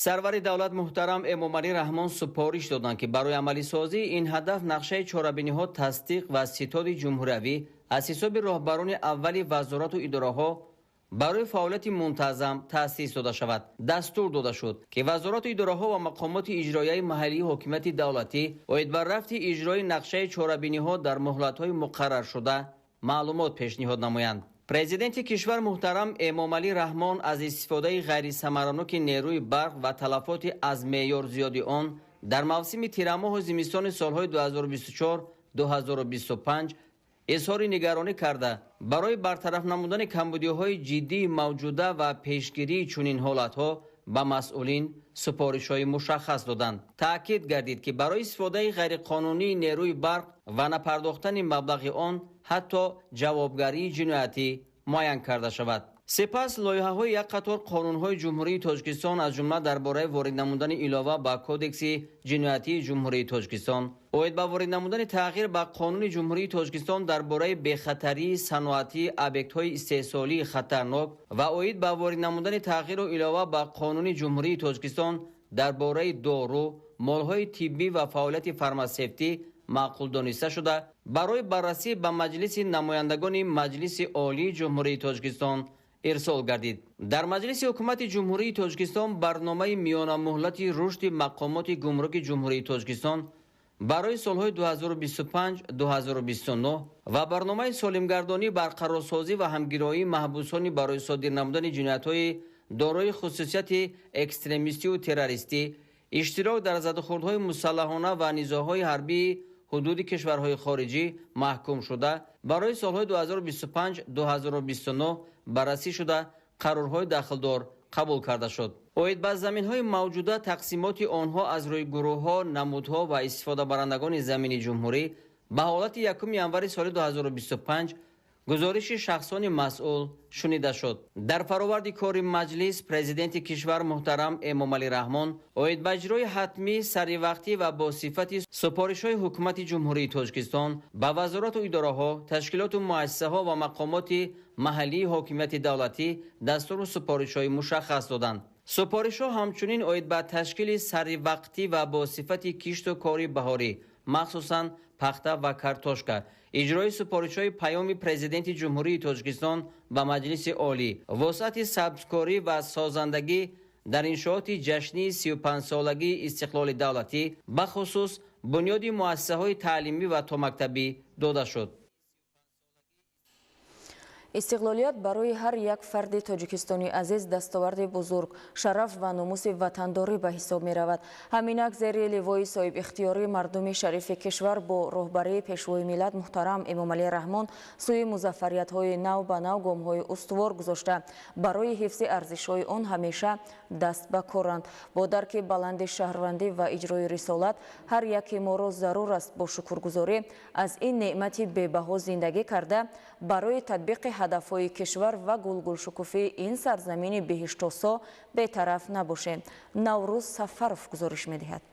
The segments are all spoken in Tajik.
Сарвари давлат муҳтарам Эмомалӣ Раҳмон супориш доданд, ки барои амалисозии ин ҳадаф нақшаи чорабиниҳо тасдиқ ва ситоди ҷумҳуриявӣ аз ҳисоби роҳбарони аввали вазорату идораҳо барои фаъолияти мунтазам таъсис дода шавад. Дастур дода шуд, ки вазорату идораҳо ва мақомоти иҷроияи маҳаллии ҳокимияти давлатӣ оид ба рафти иҷрои нақшаи чорабиниҳо дар муҳлатҳои муқарраршуда маълумот пешниҳод намоянд. Президенти кишвар муҳтарам Эмомалӣ Раҳмон аз истифодаи ғайрисамараноки нерӯи барқ ва талафоти аз меъёр зиёди он дар мавсими тирамоҳу зимистони солҳои 2024-2025 изҳори нигаронӣ карда, барои бартараф намудани камбудиҳои ҷиддии мавҷуда ва пешгирии чунин ҳолатҳо ба масъулин супоришҳои мушаххас доданд. Таъкид гардид, ки барои истифодаи ғайриқонунии нерӯи барқ ва напардохтани маблағи он ҳатто ҷавобгарии ҷиноятӣ муайян карда шавад. Сипас лоиҳаҳои як қатор қонунҳои Ҷумҳурии Тоҷикистон, аз ҷумла дар бораи ворид намудани илова ба Кодекси ҷиноятии Ҷумҳурии Тоҷикистон, оид ба ворид намудани тағйир ба Қонуни Ҷумҳурии Тоҷикистон дар бораи бехатарии саноатии объектҳои истеҳсолии хатарнок ва оид ба ворид намудани тағйиру илова ба Қонуни Ҷумҳурии Тоҷикистон дар бораи дору, молҳои тиббӣ ва фаъолияти фармасевтӣ маъқул дониста шуда, барои баррасӣ ба Маҷлиси намояндагони Маҷлиси Олии Ҷумҳурии Тоҷикистон ирсол гардид. Дар Маҷлиси Ҳукумати Ҷумҳурии Тоҷикистон барномаи миёнамуҳлати рушди мақомоти гумруки Ҷумҳурии Тоҷикистон барои солҳои 2025-2029 ва барномаи солимгардонӣ, барқарорсозӣ ва ҳамгироии маҳбусони барои содир намудани ҷиноятҳои дорои хусусияти экстремистиву террористӣ, иштирок дар задухӯрдҳои мусаллаҳона ва низоъҳои ҳарбии ҳудуди кишварҳои хориҷӣ маҳкум шуда барои солҳои 2025-2029 баррасӣ шуда, қарорҳои дахлдор қабул карда шуд. Оид ба заминҳои мавҷуда, тақсимоти онҳо аз рӯи гурӯҳҳо, намудҳо ва истифодабарандагони замини ҷумҳурӣ ба ҳолати 1 январи соли 2025 гузориши шахсони масъул шунида шуд. Дар фароварди кори маҷлис президенти кишвар муҳтарам Эмомалӣ Раҳмон оид ба иҷрои ҳатмӣ, саривақтӣ ва бо сифати супоришҳои Ҳукумати Ҷумҳурии Тоҷикистон ба вазорату идораҳо, ташкилоту муассисаҳо ва мақомоти маҳаллии ҳокимияти давлатӣ дастуру супоришҳои мушаххас доданд. Супоришҳо ҳамчунин оид ба ташкили саривақтӣ ва бо сифати кишту кори баҳорӣ, махсусан пахта ва картошка, иҷрои супоришҳои Паёми Президенти Ҷумҳурии Тоҷикистон ба Маҷлиси Олӣ, вусъати сабзкорӣ ва созандагӣ дар иншооти ҷашнии 35-солагии истиқлоли давлатӣ, бахусус бунёди муассисаҳои таълимӣ ва томактабӣ дода шуд. Истиқлолият барои ҳар як фарди тоҷикистони азиз дастоварди бузург, шараф ва номуси ватандорӣ ба ҳисоб меравад. Ҳаминак зери ливои соҳибихтиёрии мардуми шарифи кишвар бо роҳбарии Пешвои миллат муҳтарам Эмомалӣ Раҳмон сӯи музаффариятҳои нав ба нав гомҳои устувор гузошта, барои ҳифзи арзишҳои он ҳамеша даст ба коранд. Бо дарки баланди шаҳрвандӣ ва иҷрои рисолат ҳар яке моро зарур аст бо шукргузорӣ аз ин неъмати бебаҳо зиндагӣ карда, барои татбиқи ҳадафҳои кишвар ва гулгулшукуфии ин сарзамини беҳиштосо бетараф набошем. Наврӯз Сафаров гузориш медиҳад.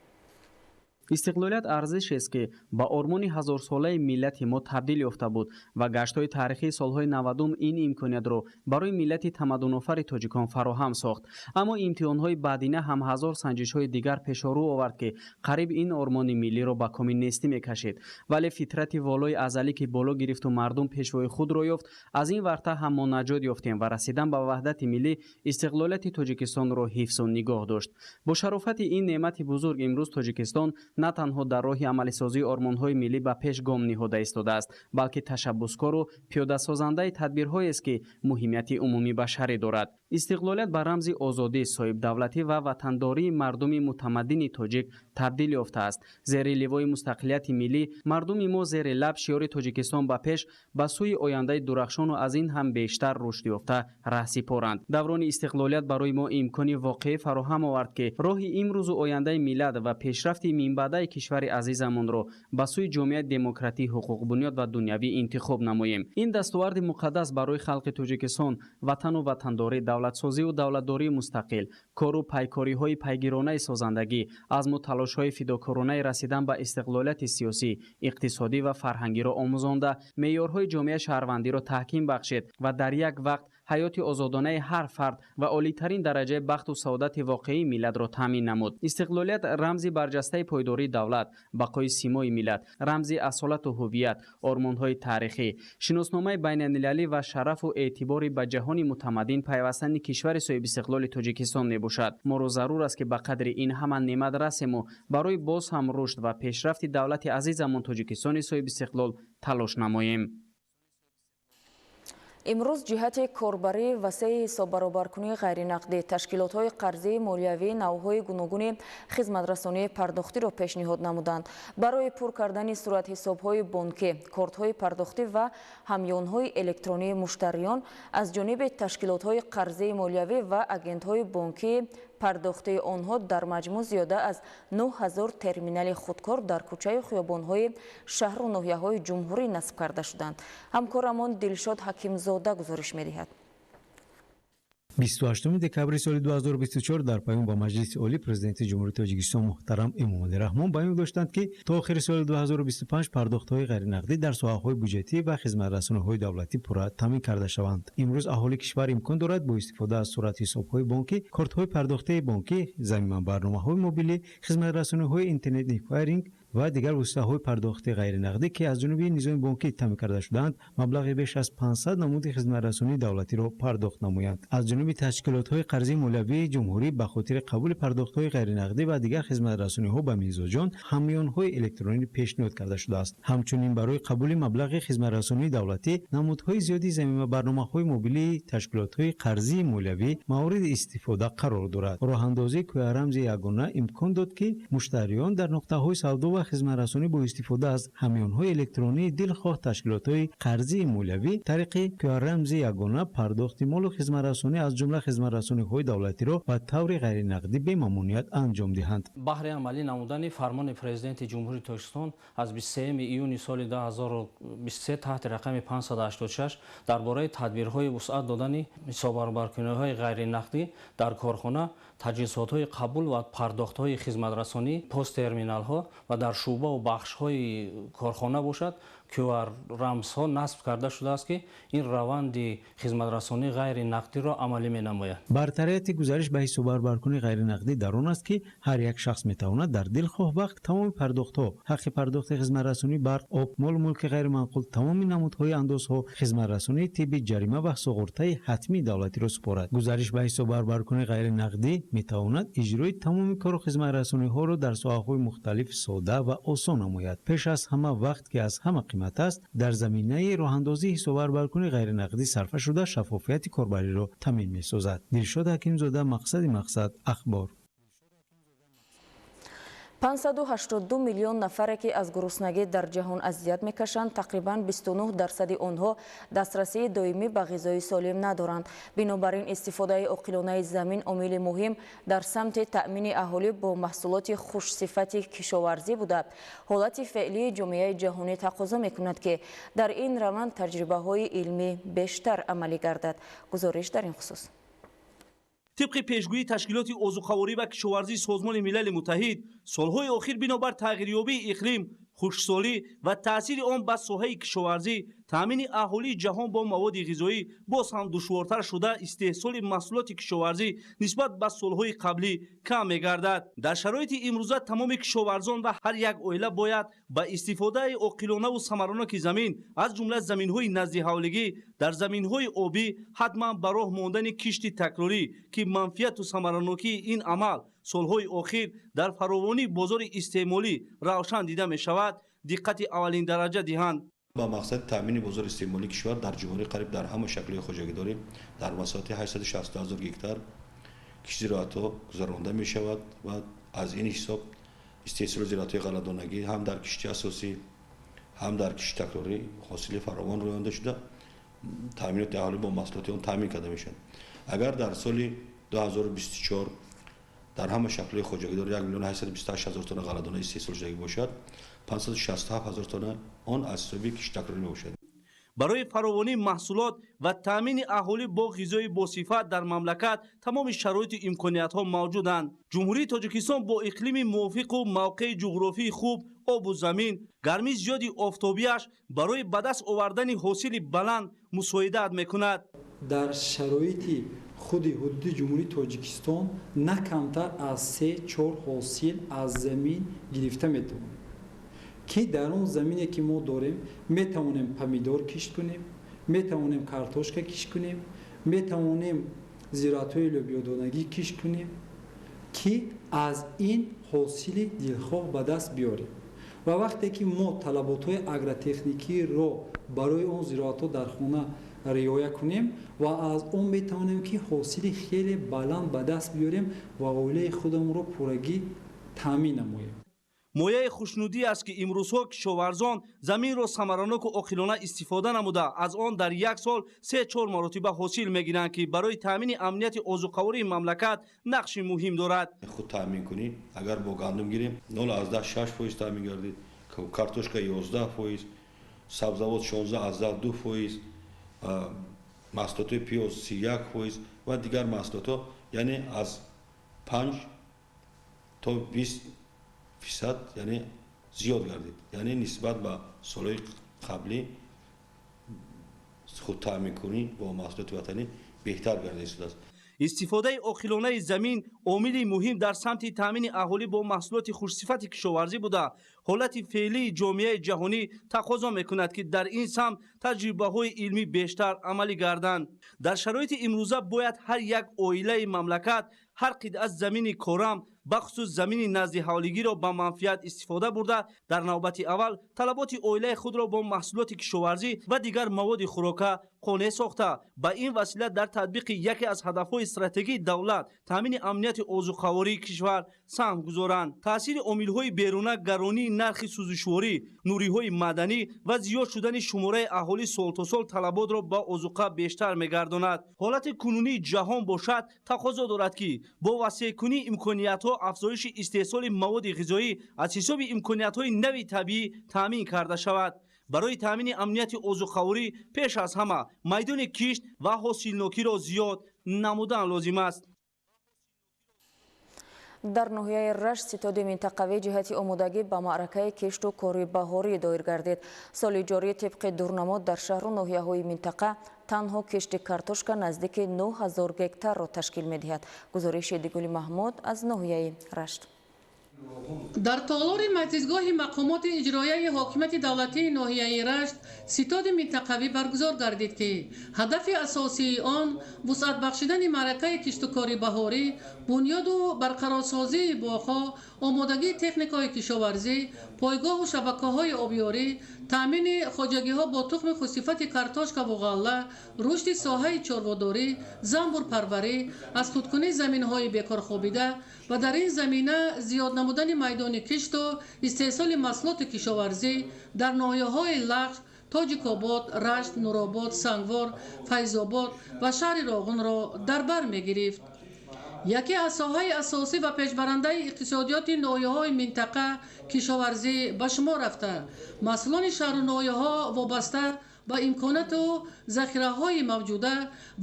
Истиқлолият арзишест, ки ба ормони ҳазорсолаи миллати мо табдил ёфта буд ва гаштҳои таърихии солҳои 90-ум ин имкониятро барои миллати тамаддунофари тоҷикон фароҳам сохт. Аммо имтиҳонҳои баъдина ҳам ҳазор санҷишҳои дигар пешорӯ овард, ки қариб ин ормони миллиро ба коми нестӣ мекашид. Вале фитрати волои азалӣ, ки боло гирифту мардум пешвои худро ёфт, аз ин варта ҳам мо наҷот ёфтем ва расидан ба ваҳдати миллӣ истиқлолияти Тоҷикистонро ҳифзу нигоҳ дошт. Бо шарофати ин неъмати бузург имрӯз Тоҷикистон на танҳо дар роҳи амалисозии ормонҳои миллӣ ба пеш гом ниҳода истодааст, балки ташаббускору пиёдасозандаи тадбирҳоест, ки муҳимияти умумибашарӣ дорад. Истиқлолият ба рамзи озодӣ, соҳибдавлатӣ ва ватандории мардуми мутамаддини тоҷик табдил ёфтааст. Зери ливои мустақилияти миллӣ мардуми мо зери лаб шиёри «Тоҷикистон ба пеш, ба сӯи ояндаи дурахшону аз ин ҳам бештар рушд ёфта» раҳсипоранд. Даврони истиқлолият барои мо имкони воқеӣ фароҳам овард, ки роҳи имрӯзу ояндаи миллат ва пешрафти минбаъдаи кишвари азизамонро ба сӯи ҷомеаи демократӣ, ҳуқуқбунёд ва дунявӣ интихоб намоем. Ин дастоварди муқаддас барои халқи Тоҷикистон ватану ватандорӣ, давлатсозиву давлатдории мустақил, кору пайкориҳои пайгиронаи созандагӣ, азму талошҳои фидокоронаи расидан ба истиқлолияти сиёсӣ, иқтисодӣ ва фарҳангиро омӯзонда, меъёрҳои ҷомеаи шаҳрвандиро таҳким бахшид ва дар як вақт ҳаёти озодонаи ҳар фард ва олитарин дараҷаи бахту саодати воқеии миллатро таъмин намуд. Истиқлолият рамзи барҷастаи пойдории давлат, бақои симои миллат, рамзи асолату ҳувият, ормонҳои таърихӣ, шиносномаи байналмилалӣ ва шарафу эътибори ба ҷаҳони мутамаддин пайвастани кишвари соҳибистиқлоли Тоҷикистон мебошад. Моро зарур аст, ки ба қадри ин ҳама неъмат расему барои боз ҳам рушд ва пешрафти давлати азизамон Тоҷикистони соҳибистиқлол талош намоем. Имрӯз ҷиҳати корбарии васеи ҳисоббаробаркунии ғайринақдӣ ташкилотҳои қарзии молиявӣ навъҳои гуногуни хизматрасонии пардохтиро пешниҳод намуданд. Барои пур кардани суратҳисобҳои бонкӣ, кортҳои пардохтӣ ва ҳамёнҳои электронии муштариён аз ҷониби ташкилотҳои қарзии молиявӣ ва агентҳои бонкии пардохтии онҳо дар маҷмӯъ зиёда аз 9000 терминали худкор дар кӯчаю хиёбонҳои шаҳру ноҳияҳои ҷумҳурӣ насб карда шуданд. Ҳамкорамон Дилшод Ҳакимзода гузориш медиҳад. 28 декабри соли 2024 дар паём ба Маҷлиси Олӣ Президенти Ҷумҳурии Тоҷикистон муҳтарам Эмомалӣ Раҳмон баён доштанд, ки то охири соли 2025 пардохтҳои ғайринақдӣ дар соҳаҳои буҷетӣ ва хизматрасониҳои давлатӣ пурра таъмин карда шаванд. Имрӯз аҳолии кишвар имкон дорад бо истифода аз суратҳисобҳои бонкӣ, кортҳои пардохтии бонкӣ, замима барномаҳои мобилӣ, хизматрасониҳои интернет эквайринг ва дигар воситаҳои пардохти ғайринақдӣ, ки аз ҷониби низоми бонкӣ таъмин карда шудаанд, маблағи беш аз 500 намуди хизматрасонии давлатиро пардохт намоянд. Аз ҷониби ташкилотҳои қарзии молиявии ҷумҳурӣ ба хотири қабули пардохтҳои ғайринақдӣ ва дигар хизматрасониҳо ба мизоҷон ҳамёнҳои электронӣ пешниҳод карда шудааст. Ҳамчунин барои қабули маблағи хизматрасонии давлатӣ намудҳои зиёди замима барномаҳои мобилии ташкилотҳои қарзии молиявӣ мавриди истифода қарор дорад. Роҳандозии кӯярамзи ягона имкон дод, ки муштариён дар нуқтаҳои савдо ва хизматрасонӣ бо истифода аз ҳамёнҳои электронии дилхоҳ ташкилотҳои қарзии молиявӣ тариқи кӯярамзи ягона пардохти молу хизматрасонӣ, аз ҷумла хизматрасониҳои давлатиро ба таври ғайринақдӣ бемамоният анҷом диҳанд. Баҳри амалӣ намудани фармони Президенти Ҷумҳурии Тоҷикистон аз 23 июни соли 2023 таҳти рақами 586 дар бораи тадбирҳои вусъат додани ҳисоббаробаркуниҳои ғайринақдӣ дар корхона, таҷҳизотҳои қабул ва пардохтҳои хизматрасонӣ, посттерминалҳо ва дар шӯъба ва бахшҳои корхона бошад, QR рамзҳо насб карда шудааст, ки ин раванди хизматрасонии ғайринақдиро амалӣ менамояд. Бартарияти гузариш ба ҳисоббаробаркунии ғайринақдӣ дар он аст, ки ҳар як шахс метавонад дар дилхоҳ вақт тамоми пардохтҳо, ҳаққи пардохти хизматрасонии барқ, об, молу мулки ғайриманқул, тамоми намудҳои андозҳо, хизматрасонии тиббӣ, ҷарима ва суғуртаи ҳатмии давлатиро супорад. Гузариш ба ҳисоббаробаркунии ғайринақдӣ метавонад иҷрои тамоми кору хизматрасониҳоро дар соҳаҳои мухталиф сода ва осон намояд. Пеш аз ҳама вақт, ки аз ҳама қимат аст, дар заминаи роҳандозии ҳисоббаробаркунии ғайринақдӣ сарфа шуда шаффофияти корбариро таъмин месозад. Дилшод Ҳакимзода, Мақсади мақсад, Ахбор. 582 миллион нафаре, ки аз гуруснагӣ дар ҷаҳон азият мекашанд, тақрибан 29% онҳо дастрасии доимӣ ба ғизои солим надоранд. Бинобар ин истифодаи оқилонаи замин омили муҳим дар самти таъмини аҳолӣ бо маҳсулоти хушсифати кишоварзӣ буда, ҳолати феълии ҷомеаи ҷаҳонӣ тақозо мекунад, ки дар ин раванд таҷрибаҳои илмӣ бештар амалӣ гардад. Гузориш дар ин хусус. Тибқи пешгӯии Ташкилоти озуқаворӣ ва кишоварзии Созмони Милали Муттаҳид, солҳои охир бинобар тағйирёбии иқлим, хушксолӣ ва таъсири он ба соҳаи кишоварзӣ, таъмини аҳолии ҷаҳон бо маводи ғизоӣ боз ҳам душвортар шуда, истеҳсоли маҳсулоти кишоварзӣ нисбат ба солҳои қаблӣ кам мегардад. Дар шароити имрӯза тамоми кишоварзон ва ҳар як оила бояд ба истифодаи оқилонаву самараноки замин, аз ҷумла заминҳои наздиҳавлигӣ, дар заминҳои обӣ ҳатман ба роҳ мондани кишти такрорӣ, ки манфиату самаранокии ин амал солҳои охир дар фаровонии бозори истеъмолӣ равшан дида мешавад, диққати аввалиндараҷа диҳанд. Ба мақсади таъмини бозори истеъмолии кишвар дар ҷумҳурӣ қариб дар ҳама шаклҳои хоҷагидорӣ дар масоҳати 860 ҳазор гектар кишти зироатҳо гузаронда мешавад ва аз ин ҳисоб истеҳсоли зироатҳои ғалладонагӣ ҳам дар кишти асосӣ, ҳам дар кишти такрорӣ ҳосили фаровон рӯёнда шуда, таъминоти аҳолӣ бо маҳсулоти он таъмин карда мешавад. Агар дар соли 2024 дар ҳама шаклҳои хоҷагидорӣ 1 828 ҳазор тонна ғалладона истеҳсол шудагӣ бошад, 567 ҳазор тонна он аз ҳисоби кишти такрорӣ мебошад. Барои фаровонии маҳсулот ва таъмини аҳолӣ бо ғизои босифат дар мамлакат тамоми шароиту имкониятҳо мавҷуданд. Ҷумҳурии Тоҷикистон бо иқлими мувофиқу мавқеи ҷуғрофии хуб, обу замин, гармии зиёди офтобиаш барои ба даст овардани ҳосили баланд мусоидат мекунад. Дар шароити худи ҳудуди Ҷумҳурии Тоҷикистон на камтар аз 3-4 ҳосил аз замин гирифта метавонем, ки дар он замине ки мо дорем метавонем помидор кишт кунем, метавонем картошка кишт кунем, метавонем зироатҳои лӯбиёдонагӣ кишт кунем, ки аз ин ҳосили дилхоҳ ба даст биёрем. Ва вақте ки мо талаботҳои агротехникиро барои он зироатҳо дар хона риоя кунем ва аз он метавонем ки ҳосили хеле баланд ба даст биёрем ва оилаи худамонро пуррагӣ таъмин намоем. Мояи хушнудӣ аст, ки имрӯзҳо кишоварзон заминро самараноку оқилона истифода намуда, аз он дар як сол 3-4 маротиба ҳосил мегиранд, ки барои таъмини амнияти озуқавории мамлакат нақши муҳим дорад. Худ таъминкунӣ агар бо гандум гирем, 0,6% таъмин гардид, картошка 11%, сабзавот 16,2%, маҳсулотҳои пиёз 31% ва дигар маҳсулотҳо, яъне аз 5 то 20%, яъне зиёд гардид, яъне нисбат ба солҳои қаблӣ худтаъминкунӣ бо маҳсулоти ватанӣ беҳтар гарда истодааст. Истифодаи оқилонаи замин омили муҳим дар самти таъмини аҳолӣ бо маҳсулоти хушсифати кишоварзӣ буда, ҳолати феълии ҷомеаи ҷаҳонӣ тақозо мекунад, ки дар ин самт таҷрибаҳои илмӣ бештар амалӣ гарданд. Дар шароити имрӯза бояд ҳар як оилаи мамлакат ҳар қитъа замини корам, бахусус замини назди ҳавлигиро ба манфиат истифода бурда, дар навбати аввал талаботи оилаи худро бо маҳсулоти кишоварзӣ ва дигар маводи хӯрока қонеъ сохта, ба ин васила дар татбиқи яке аз ҳадафҳои стратегии давлат, таъмини амнияти озуқавории кишвар саҳм гузоранд. Таъсири омилҳои беруна, гаронии нархи сӯзишворӣ, нуриҳои маъданӣ ва зиёд шудани шумораи аҳолӣ сол то сол талаботро ба озуқа бештар мегардонад. Ҳолати кунунии ҷаҳон бошад, тақозо дорад, ки бо васеъкунии имкониятҳо афзоиши истеҳсоли маводи ғизоӣ аз ҳисоби имкониятҳои нави табиӣ таъмин карда шавад. Барои таъмини амнияти озуқаворӣ пеш аз ҳама майдони кишт ва ҳосилнокиро зиёд намудан лозим аст. Дар ноҳияи Рашт ситоди минтақавӣ ҷиҳати омодагӣ ба маъракаи кишту кори баҳорӣ доир гардид. Соли ҷорӣ тибқи дурнамо дар шаҳру ноҳияҳои минтақа танҳо кишти картошка наздики 9000 гектарро ташкил медиҳад. Гузориши Дигули Маҳмуд аз ноҳияи Рашт. Дар толори маҷлисгоҳи мақомоти иҷроияи ҳокимияти давлатии ноҳияи Рашт ситоди минтақавӣ баргузор гардид, ки ҳадафи асосии он вусъат бахшидани маъракаи киштукори баҳорӣ, бунёду барқарорсозии боғҳо, омодагии техникаҳои кишоварзӣ, пойгоҳу шабакаҳои обёрӣ, таъмини хоҷагиҳо бо тухми хусифати картошкаву ғалла, рушди соҳаи чорводорӣ, занбурпарварӣ, аз худкунии заминҳои бекорхобида ва дар ин замина зиёд намудани майдони кишту истеҳсоли маҳсулоти кишоварзӣ дар ноҳияҳои Лахш, Тоҷикобод, Рашт, Нуробод, Сангвор, Файзобод ва шаҳри Роғунро дар бар мегирифт. Яке аз соҳаи асосӣ ва пешбарандаи иқтисодиёти ноҳияҳои минтақа кишоварзӣ ба шумор рафта, масъулони шаҳру ноҳияҳо вобаста ба имконоту захираҳои мавҷуда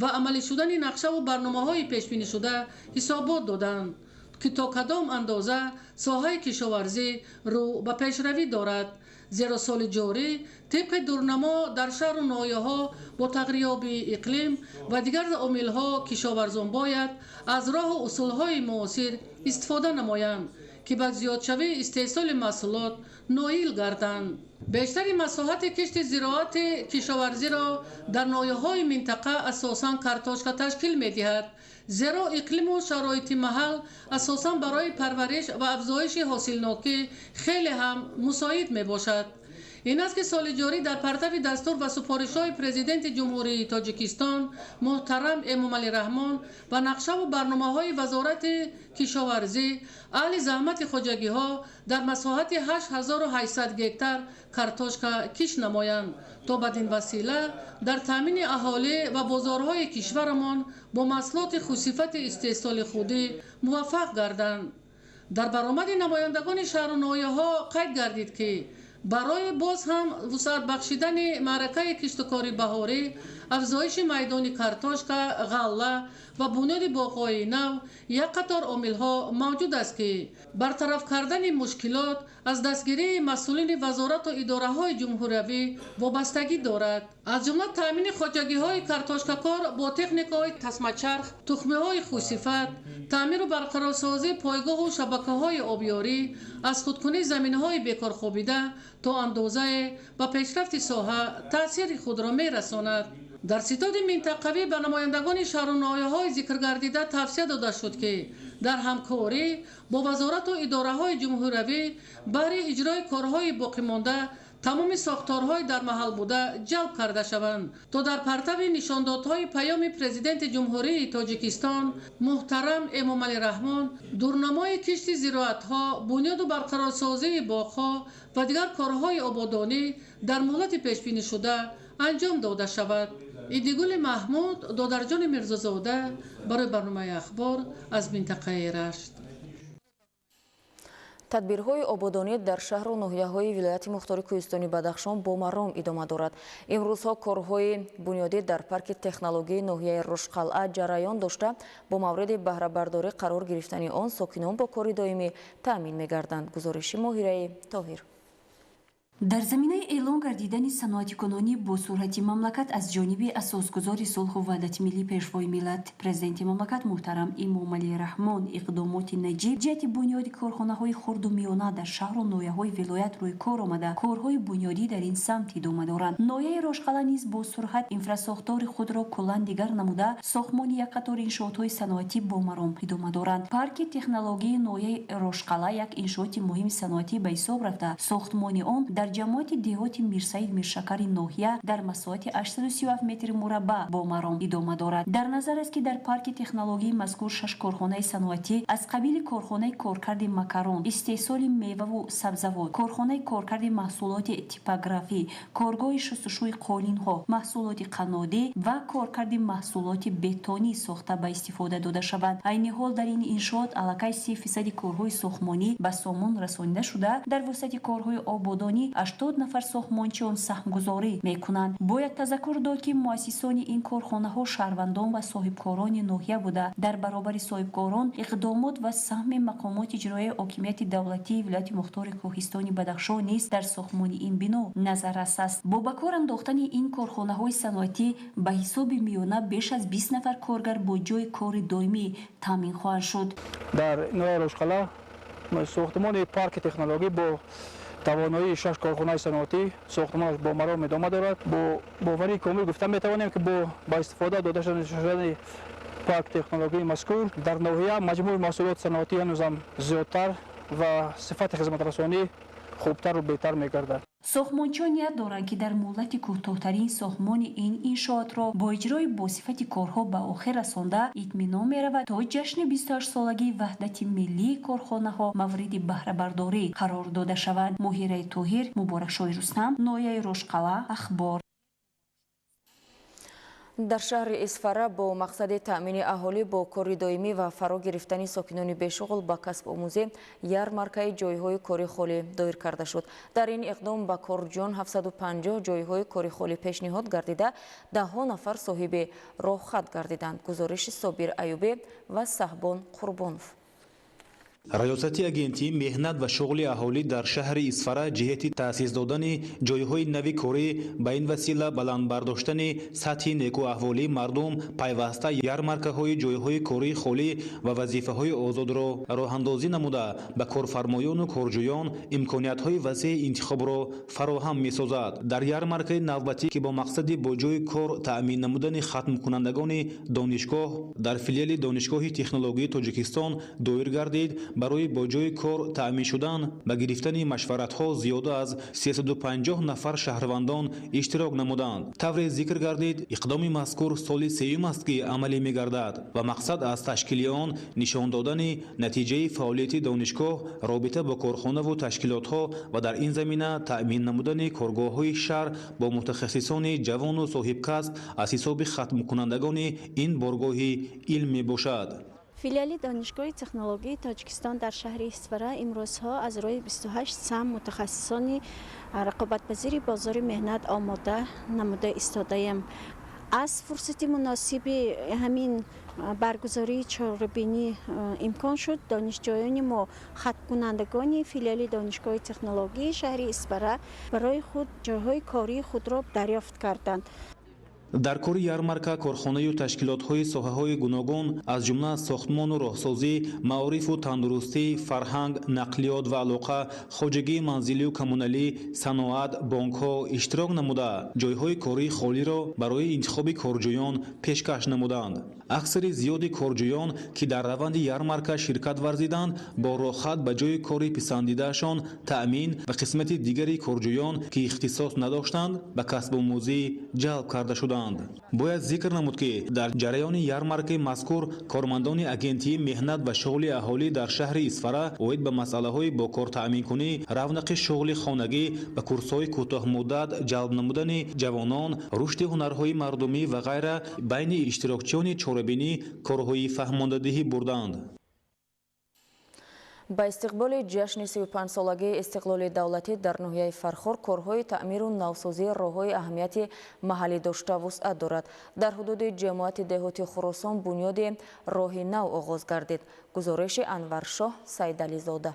ва амалӣ шудани нақшаву барномаҳои пешбинишуда ҳисобот доданд, ки то кадом андоза соҳаи кишоварзӣ рӯ ба пешравӣ дорад. Зеро соли ҷорӣ тибқи дурнамо дар шаҳру ноҳияҳо бо тағйирёбии иқлим ва дигар омилҳо кишоварзон бояд аз роҳу усулҳои муосир истифода намоянд, ки ба зиёдшавии истеҳсоли маҳсулот ноил гарданд. Бештари масоҳати кишти зироати кишоварзиро дар ноҳияҳои минтақа асосан картошка ташкил медиҳад, зеро иқлиму шароити маҳал асосан барои парвариш ва афзоиши ҳосилнокӣ хеле ҳам мусоид мебошад. Ин аст, ки соли ҷорӣ дар партави дастур ва супоришҳои Президенти Ҷумҳурии Тоҷикистон муҳтарам Эмомалӣ Раҳмон ва нақшаву барномаҳои Вазорати кишоварзӣ аҳли заҳмати хоҷагиҳо дар масоҳати 8800 гектар картошка кишт намоянд, то бадин васила дар таъмини аҳолӣ ва бозорҳои кишварамон бо маҳсулоти хусифати истеҳсоли худӣ муваффақ гарданд. Дар баромади намояндагони шаҳру ноҳияҳо қайд гардид, ки барои боз ҳам вусъат бахшидани маъракаи киштукори баҳорӣ Афзоиши майдони картошка, ғалла ва бунёди боғҳои нав як қатор омилҳо мавҷуд аст, ки бартараф кардани мушкилот аз дастгирии масъулини вазорату идораҳои ҷумҳуриявӣ вобастагӣ дорад. Аз ҷумла таъмини хоҷагиҳои картошкакор бо техникаҳои тасмачарх, тухмиҳои хушсифат, таъмиру барқарорсозии пойгоҳу шабакаҳои обёрӣ, аз худкунии заминҳои бекорхобида то андозае ба пешрафти соҳа таъсири худро мерасонад. Дар ситоди минтақавӣ ба намояндагони шаҳру ноҳияҳои зикргардида тавсия дода шуд, ки дар ҳамкорӣ бо вазорату идораҳои ҷумҳуриявӣ баҳри иҷрои корҳои боқимонда тамоми сохторҳои дар маҳал буда ҷалб карда шаванд, то дар партави нишондодҳои Паёми Президенти Ҷумҳурии Тоҷикистон муҳтарам Эмомалӣ Раҳмон дурнамои кишти зироатҳо, бунёду барқарорсозии боғҳо ва дигар корҳои ободонӣ дар муҳлати пешбинишуда анҷом дода шавад. Идигули Маҳмуд, Додарҷони Мирзозода барои барномаи «Ахбор» аз минтақаи Рашт. Тадбирҳои ободонӣ дар шаҳру ноҳияҳои вилояти мухтори Кӯҳистони Бадахшон бо маром идома дорад. Имрӯзҳо корҳои бунёдӣ дар парки технологияи ноҳияи Рушқалъа ҷараён дошта, бо мавриди баҳрабардорӣ қарор гирифтани он сокинон бо кори доимӣ таъмин мегарданд. Гузориши Моҳираи Тоҳир. Дар заминаи эълон гардидани саноатикунонӣ бо суръати мамлакат аз ҷониби асосгузори сулҳу ваҳдати миллӣ, Пешвои миллат, Президенти мамлакат муҳтарам Эмомалӣ Раҳмон, иқдомоти наҷиб ҷиҳати бунёди корхонаҳои хурду миёна дар шаҳру ноҳияҳои вилоят рӯй кор омада, корҳои бунёдӣ дар ин самт идома доранд. Ноҳияи Рошқалъа низ бо суръат инфрасохтори худро куллан дигар намуда, сохтмони як қатор иншоотҳои саноатӣ бо маром идома доранд. Парки технологияи ноҳияи Рошқалъа як иншооти муҳими саноатӣ ба ҳисоб рафта, сохтмони он дар ҷамоати деҳоти Мирсаид Миршакари ноҳия дар масоҳати 837 метри мураббаъ бо маром идома дорад. Дар назар аст, ки дар парки технологияи мазкур шаш корхонаи саноатӣ аз қабили корхонаи коркарди макарон, истеҳсоли меваву сабзавот, корхонаи коркарди маҳсулоти типографӣ, коргоҳи шустушӯи қолинҳо, маҳсулоти қаннодӣ ва коркарди маҳсулоти бетонӣ сохта ба истифода дода шаванд. Айни ҳол дар ин иншоот аллакай 30 фисади корҳои сохтмонӣ ба сомон расонида шуда, дар вусъати корҳои ободонӣ 80 нафар сохтмончиён саҳмгузорӣ мекунанд. Бояд тазаккур дод, ки муассисони ин корхонаҳо шаҳрвандон ва соҳибкорони ноҳия буда, дар баробари соҳибкорон иқдомот ва саҳми мақомоти иҷроияи ҳокимияти давлатии вилояти мухтори Кӯҳистони Бадахшон низ дар сохтмони ин бино назаррас аст. Бо ба кор андохтани ин корхонаҳои саноатӣ ба ҳисоби миёна беш аз 20 нафар коргар бо ҷойи кори доимӣ таъмин хоҳанд шуд. Дар ноҳияи Рошқалъа сохтмони парки технологӣ бо тавоноии шаш корхонаи саноатӣ сохтмонаш бо маром идома дорад. Бо боварии комил гуфта метавонем, ки бо ба истифода дода шудани парк технологияи мазкур дар ноҳия маҷмӯи маҳсулоти саноатӣ ҳанӯзам зиёдтар ва сифати хизматрасонӣ хубтару беҳтар мегардад. Сохтмончиён ният доранд, ки дар муҳлати кӯтоҳтарин сохтмони ин иншоотро бо иҷрои босифати корҳо ба охир расонда, итминон меравад, то ҷашни 28-солагии ваҳдати миллии корхонаҳо мавриди баҳрабардорӣ қарор дода шаванд. Моҳираи Тоҳир, Муборакшоҳи Рустам, ноҳияи Рошқалъа, «Ахбор». Дар шаҳри Исфара бо мақсади таъмини аҳолӣ бо кори доимӣ ва фаро гирифтани сокинони бешуғл ба касбомӯзӣ ярмаркаи ҷойҳои кори холӣ доир карда шуд. Дар ин иқдом ба корҷӯён 750 ҷойҳои кори холӣ пешниҳод гардида, даҳҳо нафар соҳиби роҳхат гардиданд. Гузориши Собир Аюбӣ ва Саҳбон Қурбонов. Раёсати Агентии меҳнат ва шуғли аҳолӣ дар шаҳри Исфара ҷиҳати таъсис додани ҷойҳои нави корӣ, ба ин васила баланд бардоштани сатҳи некӯаҳволии мардум пайваста ярмаркаҳои ҷойҳои кории холӣ ва вазифаҳои озодро роҳандозӣ намуда, ба корфармоёну корҷӯён имкониятҳои васеи интихобро фароҳам месозад. Дар ярмаркаи навбатӣ, ки бо мақсади бо ҷойи кор таъмин намудани хатмкунандагони донишгоҳ дар филиали Донишгоҳи технологияи Тоҷикистон доир гардид, барои бо ҷойи кор таъмин шудан ба гирифтани машваратҳо зиёда аз 350 нафар шаҳрвандон иштирок намуданд. Тавре зикр гардид, иқдоми мазкур соли сеюм аст, ки амалӣ мегардад ва мақсад аз ташкили он нишон додани натиҷаи фаъолияти донишгоҳ робита бо корхонаву ташкилотҳо ва дар ин замина таъмин намудани коргоҳҳои шаҳр бо мутахассисони ҷавону соҳибкасб аз ҳисоби хатмкунандагони ин боргоҳи илм мебошад. Филиали Донишгоҳи технологияи Тоҷикистон дар шаҳри Исфара имрӯзҳо аз рӯи 28 самт мутахассисони рақобатпазири бозори меҳнат омода намуда истодаем. Аз фурсати муносиби ҳамин баргузории чорабинӣ имкон шуд донишҷӯёни мо, хатмкунандагони филиали Донишгоҳи технологияи шаҳри Исфара, барои худ ҷойҳои кории худро дарёфт карданд. Дар кори ярмарка корхонаю ташкилотҳои соҳаҳои гуногун, аз ҷумла сохтмону роҳсозӣ, маорифу тандурустӣ, фарҳанг, нақлиёт ва алоқа, хоҷагии манзилию коммуналӣ, саноат, бонкҳо иштирок намуда, ҷойҳои кории холиро барои интихоби корҷӯён пешкаш намуданд. Аксари зиёди корҷӯён, ки дар раванди ярмарка ширкат варзиданд, бо роҳат ба ҷойи кори писандидаашон таъмин ва қисмати дигари корҷӯён, ки ихтисос надоштанд, ба касбомӯзӣ ҷалб карда шуданд. Бояд зикр намуд, ки дар ҷараёни ярмаркаи мазкур кормандони Агентии меҳнат ва шуғли аҳолӣ дар шаҳри Исфара оид ба масъалаҳои бо кор таъминкунӣ, равнақи шуғли хонагӣ, ба курсҳои кӯтоҳмуддат ҷалб намудани ҷавонон, рушди ҳунарҳои мардумӣ ва ғайра байни иштирокчиёни чорабинӣ корҳои фаҳмондадиҳӣ бурданд. Ба истиқболи ҷашни 35-солагии истиқлоли давлатӣ дар ноҳияи Фархор корҳои таъмиру навсозии роҳҳои аҳамияти маҳаллӣ дошта вусъат дорад. Дар ҳудуди ҷамоати деҳоти Хуросон бунёди роҳи нав оғоз гардид. Гузориши Анваршоҳ Сайдализода.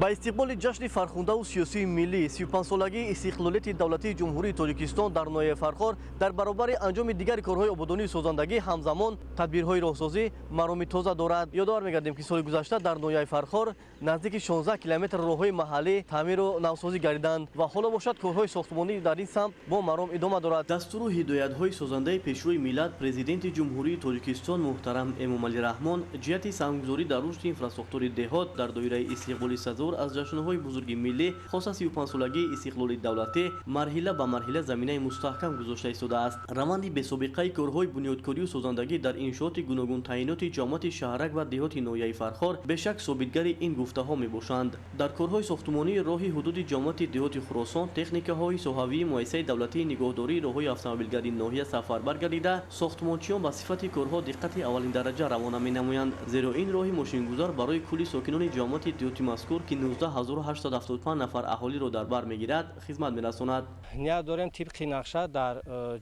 Ба истиқболи ҷашни фархундаву сиёсии миллӣ 35-солагии истиқлолияти давлатии Ҷумҳурии Тоҷикистон дар ноҳияи Фархор дар баробари анҷоми дигари корҳои ободонии созандагӣ ҳамзамон тадбирҳои роҳсозӣ мароми тоза дорад. Ёдовар мегардем, ки соли гузашта дар ноҳияи Фархор наздики 16 километр роҳҳои маҳаллӣ таъмиру навсозӣ гардиданд ва ҳоло бошад корҳои сохтмонӣ дар ин самт бо маром идома дорад. Дастуру ҳидоятҳои созандаи Пешвои миллат, Президенти Ҷумҳурии Тоҷикистон муҳтарам Эмомалӣ Раҳмон ҷиҳати саҳмгузорӣ дар рушди инфрасохтори деҳот дар доираи истиқболи сазовор аз ҷашнҳои бузурги миллӣ, хоса 35-солагии истиқлоли давлатӣ, марҳила ба марҳила заминаи мустаҳкам гузошта истодааст. Раванди бесобиқаи корҳои бунёдкорию созандагӣ дар иншооти гуногунтаъйиноти ҷамоати шаҳрак ва деҳоти ноҳияи Фархор бешак собитгари ин гуфтаҳо мебошанд. Дар корҳои сохтмонии роҳи ҳудуди ҷамоати деҳоти Хуросон техникаҳои соҳавии муассисаи давлатии нигоҳдории роҳҳои автомобилгарии ноҳия сафарбар гардида, сохтмончиён ба сифати корҳо диққати аввалиндараҷа равона менамоянд, зеро ин роҳи мошингузар барои кулли сокинони ҷамоати деҳоти мазкур, ки 19875 нафар аҳолиро дар бар мегирад, хизмат мерасонад. Ният дорем тибқи нақша дар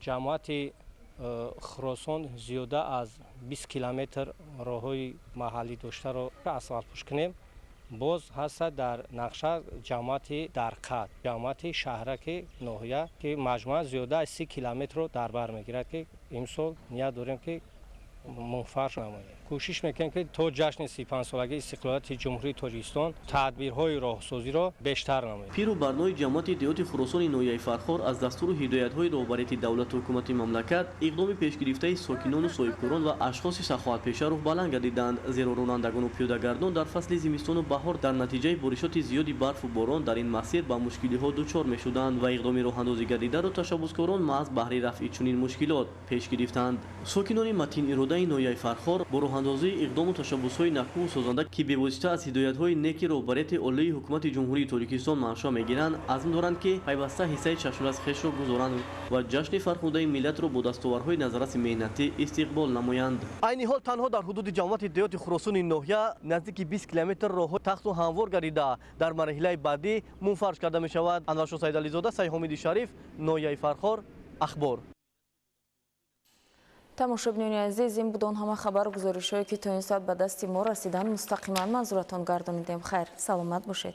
ҷамоати Хуросон зиёда аз 20 километр роҳҳои маҳаллӣ доштаро асфалтпӯш кунем. Боз ҳаста дар нақша ҷамоати Дарқад, ҷамоати шаҳраки ноҳия, ки маҷмӯа зиёда аз 30 километрро дар бар мегирад, ки имсол ният дорем, ки мунфарш намоем. Кӯшиш мекунем, ки то ҷашни 35-солагии истиқлолияти Ҷумҳурии Тоҷикистон тадбирҳои роҳсозиро бештар намоем. Пиру барнои ҷамоати деҳоти Хуросони ноҳияи Фархор аз дастуру ҳидоятҳои роҳбарияти давлату ҳукумати мамлакат иқдоми пешгирифтаи сокинону соҳибкорон ва ашхоси саховатпеша рӯҳбаланд гардиданд, зеро ронандагону пиёдагардон дар фасли зимистону баҳор дар натиҷаи боришоти зиёди барфу борон дар ин масир ба мушкилиҳо дучор мешуданд ва иқдоми роҳандозӣ гардидаро ташаббускорон маҳз баҳри рафъи чунин мушкилот пеш гирифтанд. Сокинони матиниродаи ноҳияи Фархор бо роҳандозии иқдому ташаббусҳои накӯву созанда, ки бевосита аз ҳидоятҳои неки роҳбарияти олии ҳукумати Ҷумҳурии Тоҷикистон маншаъ мегиранд, азм доранд, ки пайваста ҳиссаи чашмрас хешро гузоранд ва ҷашни фархундаи миллатро бо дастовардҳои назарраси меҳнатӣ истиқбол намоянд. Айни ҳол танҳо дар ҳудуди ҷамоати деҳоти Хуросони ноҳия наздики 20 километр роҳҳо тахту ҳамвор гардида, дар марҳилаи баъдӣ мунфарш карда мешавад. Анваршоҳ Сайдализода, Сайҳомиди Шариф, ноҳияи Фархор, Ахбор. Тамошобинони азиз, ин буд он ҳама хабару гузоришҳое, ки то ин соат ба дасти мо расиданд. Мустақиман манзуратон гардонидем. Хайр, саломат бошед.